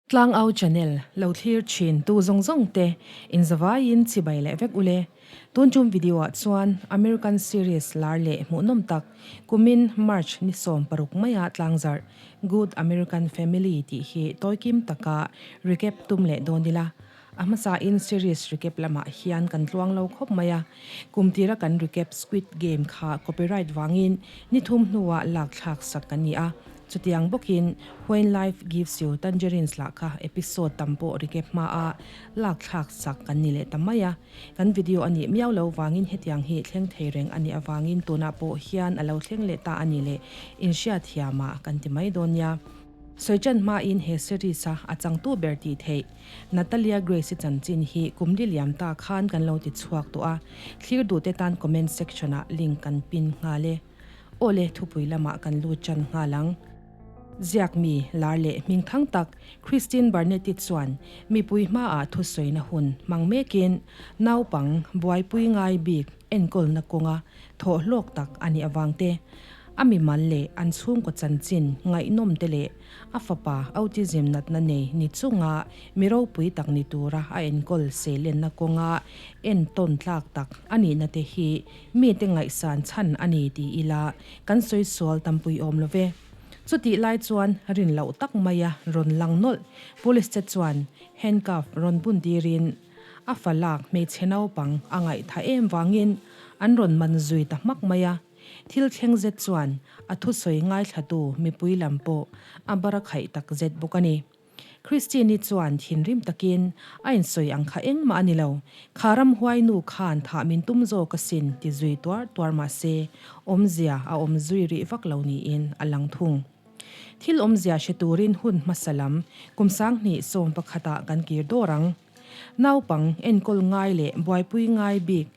Tlangau channel lo thlir thin tu zawng zawng te in zavaiin chibai leh vek ule. Tun tum video ah chuan American series lar leh hmuhnawm tak kumin March ni 16 maia tlangzarh Good American Family tih hi tawikim taka recap tum leh dawn ila. A hmasain series recap lamah hian kan tluang lo khawp mai a, kum tira kan recap Squid Game kha copyright vangin ni thum hnuah lak thlak sak kan ni a, chutiang bawkin When Life Gives You Tangerines lah kha episode tam pawh recap hmaa lak thlak sak kan ni leh ta mai a, kan video a nih miau lo vangin hetiang hi thleng thei reng a nih avangin tunah pawh hian a lo thleng leh ta a ni leh inhriatthiamah kan ti mai dawn nia. Sawiṭan hmain he series-a a changtu ber tih theih Natalia Grace-i chanchin hi kum li liam ta khan kan lo ti chhuak tawh a, thlir duhte tan comment section-ah link kan pin nghal e. Aw le, thupui lamah kan lut ṭan nghal ang. Ziak mi lar leh hming thang tak Christine Barnett-i chuan mipui hmaah thusawina hun hmang mekin naupang buaipui ngai bik enkawlna kawnga thawh hlawk tak a nih avang te, A mimal leh an chhungkaw chanchin ngaihnawm te leh a fapa autism natna nei ni chunga mi ropui tak ni tura a enkawl seilenna kawnga entawn tlak tak a nihna te hi mite ngaihsan chhan a ni ti ila kan sawi sual tampui awm lo ve. Chutih lai chuan rin loh tak maia rawn lang nawlh police te chuan handcuff rawn bun tirin a fa lak hmeichhe naupang a ngaihtha em vangin an rawn man zui ta hmak mai a. Thil thleng zet chuan a thusawi ngaithlatu mipui lam pawh a bar a khaih tak zet bawk a ni. Christine-i chuan thinrim takin a insawi ang kha engmah a ni lo, kha ramhuai nu khan thah min tum zawk asin ti zui tuar tuar mah se awmzia a awm zui rih vak lo niin a lang thung. Thil awmzia hre turin hun hmasa lam kum 2011 ah kan kir dawr ang. Naupang enkawl ngai leh buaipui ngai bik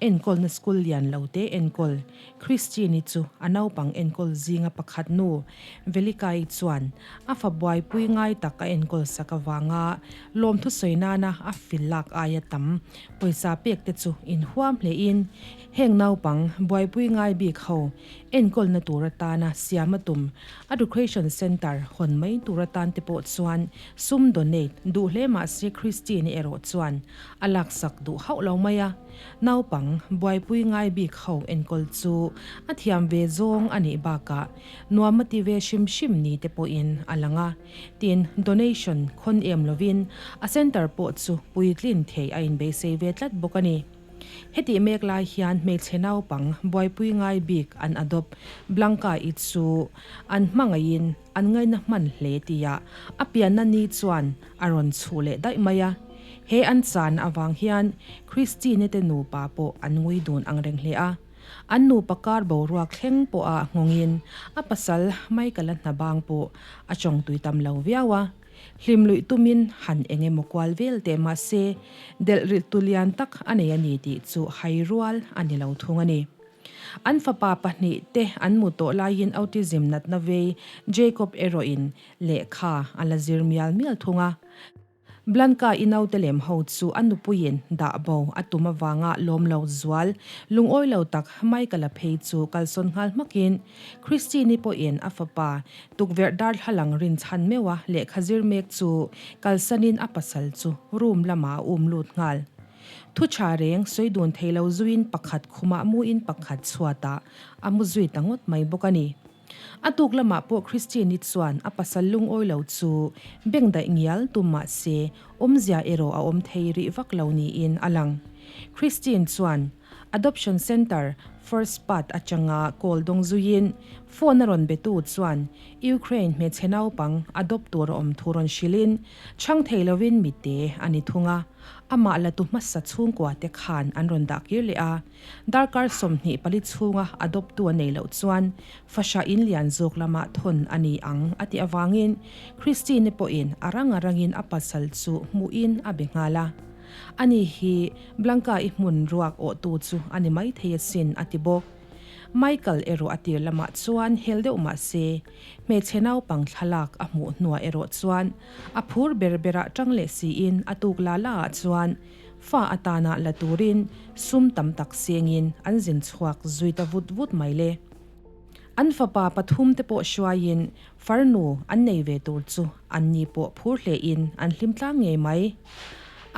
enkawlna school lian lo te enkawl Christine-i chu a naupang enkawl zinga pakhat nu Velika-i chuan a fa buaipui ngai tak a enkawl sak avanga lawmthu sawi nana a fil lak aia tam pawisa pek te chu inhuam hlein heng naupang buaipui ngai bik ho Enkawlna tur atana siam a tum Education Centre hawn mai tur atan te pawh chuan sum donate duh hle mah se Christine erawh chuan a laksak duh hauh lo mai a. Naupang buaipui ngai bik ho enkawl chu a thiam ve zawng a nih bakah nuam a ti ve hrim hrim ni te pawhin a lang a. Tin, donation khawn em lovin a centre pawh chu puitlin thei a inbeisei ve tlat bawk a ni. Hetih mek lai hian hmeichhe naupang buaipui ngai bik an adopt Blanca-i chu an hmangaihin an ngaina hman hle tia a pianna ni chuan a rawn chhuh leh daih mai a. He an chan avang hian Christine te nupa pawh an ngui dun ang reng hle a. An nupa kar boruak thleng pawha nghawngin a pasal Michael-a hna bang pawh a chawngtui tam lo viau a. Hlim luih tumin han eng emaw kual vel teh mah se, delh rilh tu lian tak a nei a ni tih chu hai rual a ni lo thung a ni. An fapa pahnih te an mu tawh laiin autism natna vei Jacob erawhin lehkha a la zir mial mial thung a. Blanca i naute lem ho chu a nupuiin dah bo a tum avanga lawm lo zual lungawi lo tak Michael-a phei chu kalsawn nghal hmakin Christine-i pawhin a fapa Tukverh darthlalang rinchhan meuha lehkha zir mek chu kalsanin a pasal chu room lamah a um lut nghal. Thu tha reng sawi dun thei lo zuiin pakhat khumah muin pakhat chhuatah a mu zui ta ngawt mai bawk a ni. A tuk lamah pawh Christine-i chuan a pasal lungawi lo chu bengdaih ngial tum mah se awmzia erawh a awm thei rih vak lo niin a lang. Christine chuan Adoption Centre First Part atanga call dawng zuiin phone a rawn betu chuan Ukraine hmeichhe naupang adopt tur a awm thu rawn hrilhin chhang thei lovin mite a ni thung a, amah la tu hmasa chhungkua te khan an rawn dah kir leh a. Darkar 24 chhunga adopt tu a nei loh chuan fahrah in lian zawk lamah thawn a ni ang a tih avangin Christine pawhin a rang a rangin a pasal chu hmuhin a be nghal a. Ani hi Blanca i hmun ruak awhtu chu a ni maithei asin a ti bawk. Michael erawh a tir lamah chuan hel deuh mah se, hmeichhe naupang thlalak a hmuh hnuah erawh chuan a phur ber berah tang leh siin a tuk la la ah chuan fa atana la turin sum tam tak sengin an zin chhuak zui ta vut vut mai le. An fapa pathumte pawh hruaiin farnu an nei ve tur chu an ni pawh phur hlein an hlim tlang ngei mai.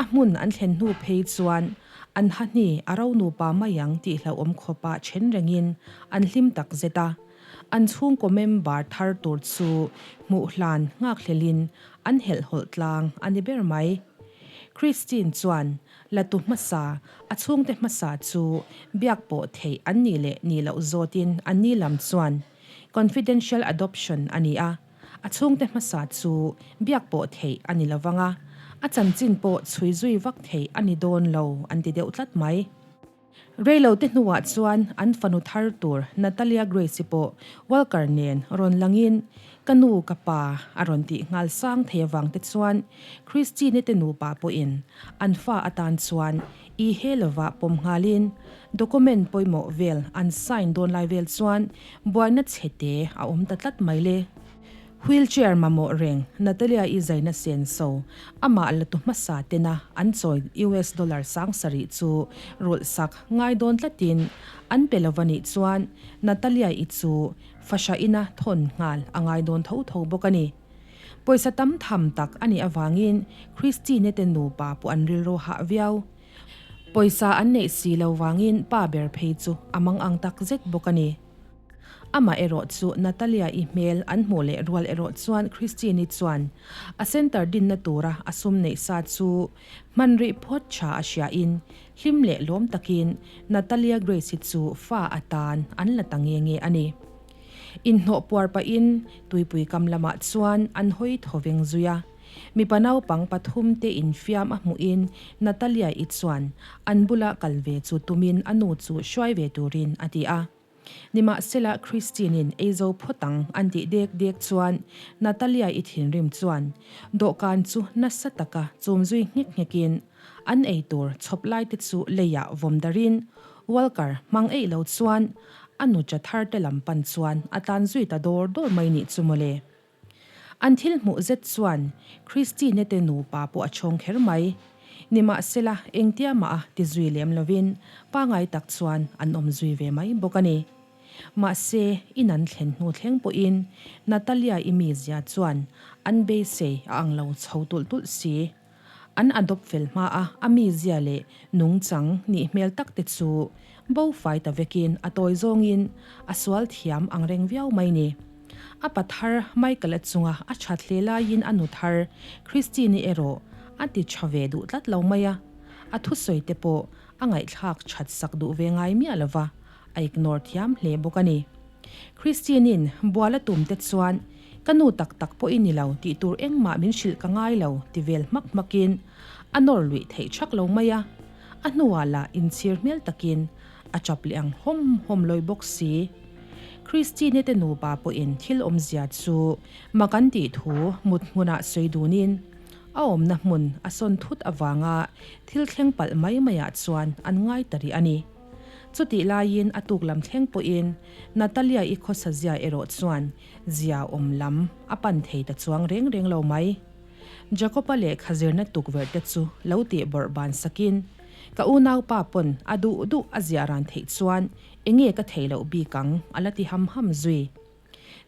A hmun an thlen hnu phei chuan an hahni a ro nupa mai ang tih hlauhawm khawpa then rengin an hlim tak zet a. An chhungkaw member thar tur chu hmuh hlan nghakhlelin an helhhawlh tlang a ni ber mai. Christine chuan La tu hmasa, a chhungte hmasa chu biak pawh theih an nih leh nih loh zawtin an ni lam chuan confidential adoption a ni a, a chhungte hmasa chu biak pawh theih a ni lovang a, a chanchin pawh chhui zui vak theih a ni dawn lo an ti deuh tlat mai. Reilote hnuah chuan an fanu thar tur Natalia Grace-i pawh Walker nen rawn langin, Ka nu, ka pa, a rawn tih nghal sang thei avang te chuan Christine te nupa pawhin an fa atan chuan i he lova pawm nghalin document pawimawh vel an sign dawn lai vel chuan buaina chhete a awm ta tlat mai le. Wheelchair mamawh reng Natalia-i zaina senso amah la tu hmasa tena an chawi US dollar 7000 chu rulh sak ngai dawn tlatin an pe lova nih chuan Natalia-i chu fahra ina thawn nghal a ngai dawn tho tho bawk a ni. Pawisa tam tham tak a nih avangin Christine te nupa pawh an rilru hah viau. Pawisa an neih si lo vangin pa ber phei chu a mangang tak zet bawk a ni. Amah erawh chu Natalia-i hmel an hmuh leh rual erawh chuan Christine-i chuan a centre dinna tura a sum neih sa chu hman rih phawt tha a hriain hlim leh lawm takin Natalia Grace-i chu fa atan an la ta nge nge a ni. Inhnawh puar pahin tuipui kam lamah chuan an hawi thaw veng zui a. Mipa naupang pathumte infiam a hmuhin Natalia-i chuan an bula kal ve chu tumin a nu chu hruai ve turin a ti a. Nimahsela Christine-in ei zo phawt ang an tih dek dek chuan Natalia-i thinrim chuan dawhkan chu nasa taka chum zui nghek nghekin an ei tur chhawp lai te chu leiah vawm darin Walker hmang eih lo chuan a nucha thar te lam pan chuan a tlan zui ta dawr dawr mai nih chu mawle. An thil hmuh zet chuan Christine te nupa pawh a chhawng kher mai. Nimahsela, engtia mah a ti zui lem lovin pangai tak chuan an awm zui ve mai bawk a ni. Mahse, in an thlen hnu thleng pawhin Natalia-i mizia chuan an beisei a ang lo chho tulh tulh si. An adopt fel hma a, a mizia leh nungchang nih hmel tak te chu bo fai ta vekin a tawi zawngin a sual thiam ang reng viau mai ni. A pa thar Michael-a chunga a that hle laiin a nu thar Christine-i erawh a ti tha ve duh tlat lo mai a, a thusawi te pawh a ngaihthlak that sak duh ve ngai miah lova, a ignore thiam hle bawk a ni. Christine-in bual a tum te chuan Ka nu tak tak pawh i ni lo tih tur engmah min hrilh ka ngai lo ti vel hmak hmakin a nawr luih theih thak lo mai a, a hnuah lah inchhir hmel takin a chap leh ang hawm hawm lawi bawk si. Christine te nupa pawhin thil awmzia chu mak an tih thu mut hmunah sawi dunin a awmna hmun a sawn thut avanga thil thleng palh mai maiah chuan an ngai ta rih a ni. Chutih laiin a tuk lam thleng pawhin Natalia-i khawsa zia erawh chuan zia awm lam a pan thei ta chuang reng reng lo mai. Jacob-a lehkha zirna tukverh te chu lo tih bawrh ban sakin, Ka unaupa pawn a duh duh a ziah ran theih chuan enge ka theih loh bik ang a la ti ham ham zui.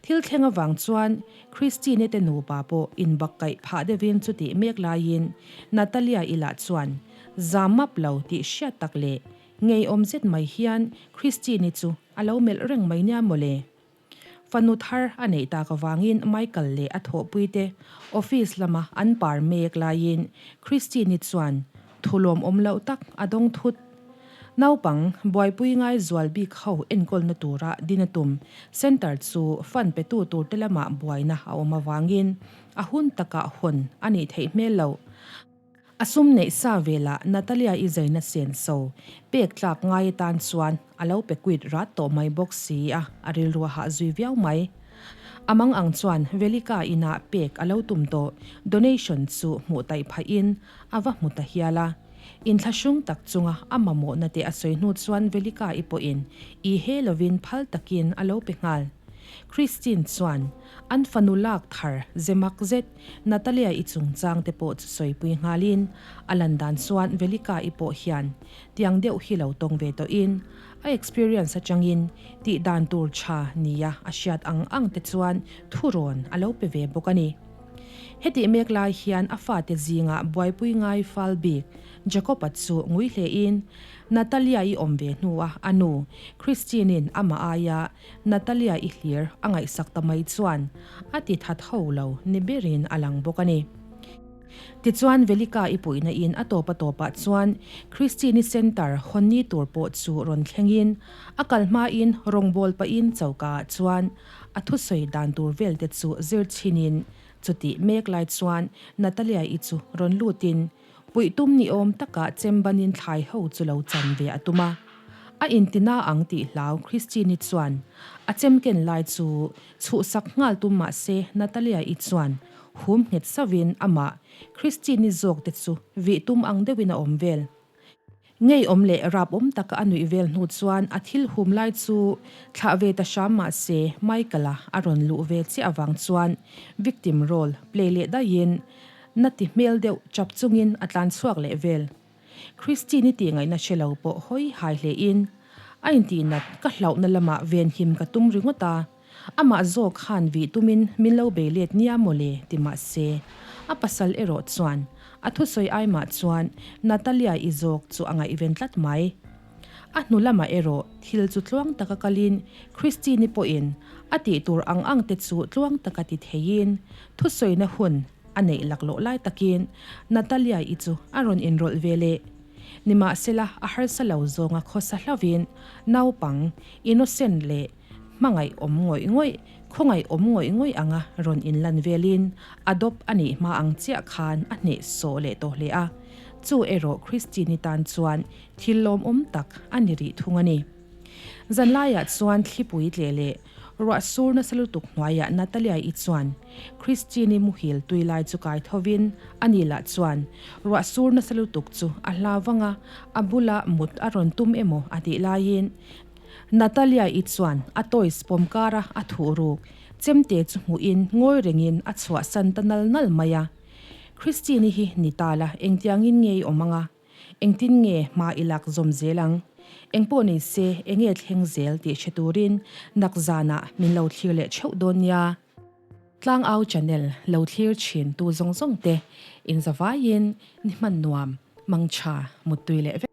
Thil thleng avang chuan Christine te nupa pawh inbakkaih phah deuhin chutih mek laiin Natalia-i lah chuan zam map lo tih hriat tak leh ngeiawm zet mai hian Christine-i chu a lo melh reng mai nia mawle. Fanu thar a neih tak avangin Michael leh a thawhpuite office lama an par mek laiin Christine-i chuan thu lawmawm loh tak a dawng thut. Naupang buaipui ngai zual bik ho enkawlna tura din a tum centre chu fund petu turte lamah buaina a awm avangin a hun takah hawn a nih theih hmel loh. A sum neih sa velah Natalia-i zaina senso pek tlak ngai atan chuan a lo pe quit rat tawh mai bawk si a, a rilru a hah zui viau mai. A mang ang chuan Velika inah pek a lo tum tawh donation chu hmuh taih phahin a va hmu ta hial a. Inthlahrung tak chunga a mamawhna te a sawi hnu chuan Velika-i pawhin i he lovin phal takin a lo pe nghal. Christine chuan an fanu lak thar ze mak zet Natalia-i chungchang te pawh chu sawipui nghalin a lan dan chuan Velika-i pawh hian tiang deuh hi lo tawng ve tawhin A experience atangin tih dan tur tha nia a hriat ang ang te chuan thurawn a lo pe ve bawk a ni. Hetih mek lai hian a fate zingah buaipui ngai fal bik Jacob-a chu ngui hlein Natalia-i awm ve hnua a nu Christine-in amah aia Natalia-i hlir a ngaihsak ta mai chuan a ti that ho lo ni berin a lang bawk a ni. Tichuan Velika-i puihna in a tawp a tawpah chuan Christine-i centre hawn ni tur pawh chu rawn thlengin a kal hmain rawngbâwl pahin choka ah chuan a thusawi dan tur vel te chu zir chhinin chutih mek lai chuan Natalia-i chu rawn lutin puih tum ni awm taka chembanin thlai ho chu lo chan ve a tum a. A intina ang tih hlau Christine-i chuan a chemken lai chu chhuhsak nghal tum mah se Natalia-i chuan hum nghet sauhin amah Christine-i zawk te chu vih tum ang deuhin a awm vel. Ngeiawm leh rapawm taka a nuih vel hnu chuan a thil hum lai chu thlah ve ta hram mah se Michael-a a rawn luh ve chiah avang chuan victim role play leh daihin na ti hmel deuh chap chungin a tlan chhuak leh vel. Christine-i tih ngaihna hre lo pawh hawi hai hlein a intihnat ka hlauhna lamah venhim ka tum ringawt a. Amah zawk khan vih tumin min lo bei let nia mawle ti mah se, a pasal erawh chuan a thusawi ai mah chuan Natalia-i zawk chu a ngaihven tlat mai. A hnu lamah erawh thil chu tluang taka kalin Christine-i pawhin a tih tur ang ang te chu tluang taka ti theiin thusawina hun a neih laklawh lai takin Natalia-i chu a rawn inrawlh ve leh. Nimahsela a harsa lo zawnga khawsa hlauvin naupang innocent leh Hmangaih awm ngawih ngawih, khawngaih awm ngawih ngawih anga rawn inlan velin adopt a nih hma ang chiah khan a hneh sawh leh tawh hle a. Chu erawh Christine-i tan chuan thil lawmawm tak a ni rih thung a ni. Zanlaiah chuan thlipui tleh leh ruah sur nasa lutuk hnuaiah Natalia-i chuan Christine-i muhil tui lai chu kai thovin ani lah chuan ruah sur nasa lutuk chu a hlau vang a, a bula mut a rawn tum emaw a tih laiin Natalia-i chuan a toys pawm kara a thuh ruk chemte chu hmuhin ngawi rengin a chhuahsan ta nal nal mai a. Christine-i hi ni ta la engtiangin nge i awm anga? Engtin nge hma i lak zawm zel ang? Engpawh ni se enge thleng zel tih hre turin nakzanah min lo thlir leh theuh dawn nia. Tlangau channel lo thlir thin tu zawng zawng te inzavaiin ni hman nuam, mangtha, muttui leh vek.